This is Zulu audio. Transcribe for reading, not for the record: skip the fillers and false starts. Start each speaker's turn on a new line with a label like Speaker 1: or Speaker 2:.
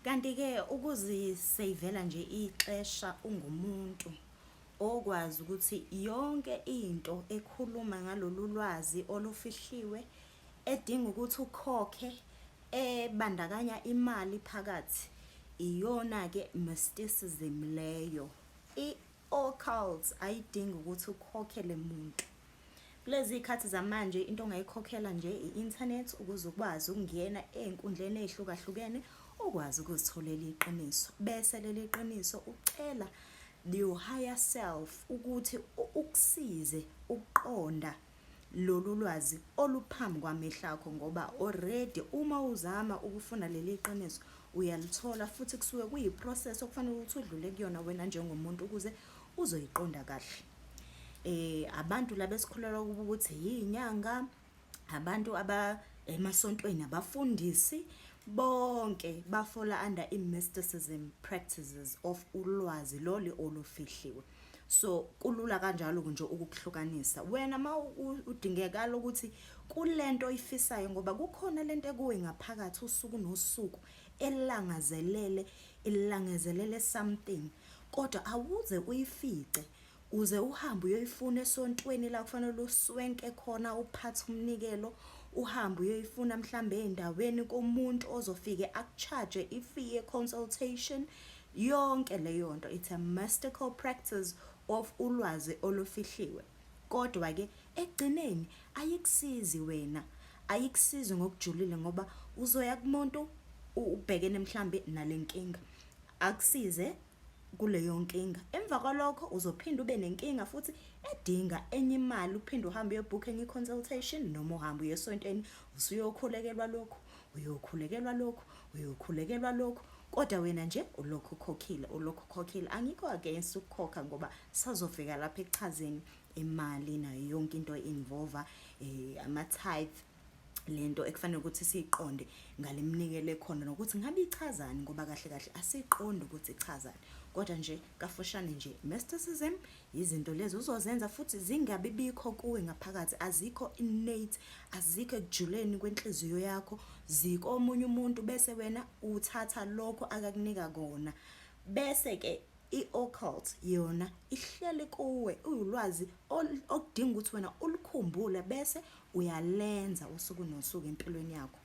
Speaker 1: Kanti-ke ukuziseyivela nje ixesha ungumuntu okwazi ukuthi yonke into ekhuluma ngalolu lwazi olufihliwe edinga ukuthi ukhokhe ebandakanya imali phakathi, iyona-ke mysticism leyo. I-occult ayidingi ukuthi ukhokhele muntu. Kulezi zikhathi zamanje into ongayikhokhela nje i-internet ukuze ukwazi ukungena ey'nkundleni ey'hlukahlukene ukwazi ukuzitholela iqiniso, bese leli qiniso ucela your higher self ukuthi ukusize ukuqonda lolu lwazi oluphambi kwamehlo akho, ngoba already uma uzama ukufuna leli qiniso uyalithola, futhi kusuke kuyi-process okufanele ukuthi udlule kuyona wena njengomuntu ukuze uzoyiqonda kahle. Abantu laba esikholelwa kubo ukuthi yinyanga, abantu aba emasontweni, abafundisi, bonke bafola under i-mysticism practices of ulwazi lolu olufihliwe. So kulula kanjalo nje ukukuhlukanisa. Wena uma udingekala ukuthi kulento oyifisayo, ngoba kukhona lento ekuwe ngaphakathi usuku nosuku elangazelele ilangazelele something, kodwa awuze uyifice, uze uhambe uyoyifuna esontweni la kufanele uswenke khona, uphathe umnikelo, uhambe uyoyifuna mhlambe ey'ndaweni komuntu ozofike aku-charge i-fee ye-consultation. Yonke leyo nto, it's a mystical practice of ulwazi olufihliwe. Kodwa-ke ekugcineni ayikusizi wena, ayikusizi ngokujulile, ngoba uzoya kumuntu ubhekene mhlambe nale nkinga, akusize kuleyo nkinga. Emva kwalokho uzophinda ube nenkinga futhi edinga enye imali, uphinde uhambe uyobhukha enye i-consultation, noma uhambe uye esontweni usuyokhulekelwa lokhu, uyokhulekelwa lokhu, uyokhulekelwa lokhu, kodwa wena nje ulokhu ukhokhile, ulokhu ukhokhile. Angikho against ukukhokha, ngoba sazofika lapha ekuchazeni imali nayo yonke into involve ama-tithe, lento ekufanele ukuthi siyiqonde ngale minikelo ekhona, nokuthi ngabe ichazani, ngoba kahle kahle asiqondi ukuthi ichazani. Kodwa nje kafushane nje, mysticism izinto lezi uzozenza futhi zingabi bikho kuwe ngaphakathi, azikho innate, azikho ekujuleni kwenhliziyo yakho, zikomunye umuntu, bese wena uthatha lokho akakunika kona. Bese-ke i-occult yona ihleli kuwe, uwulwazi okudinga ukuthi wena ulukhumbule bese uyalenza usuku nosuku empilweni yakho.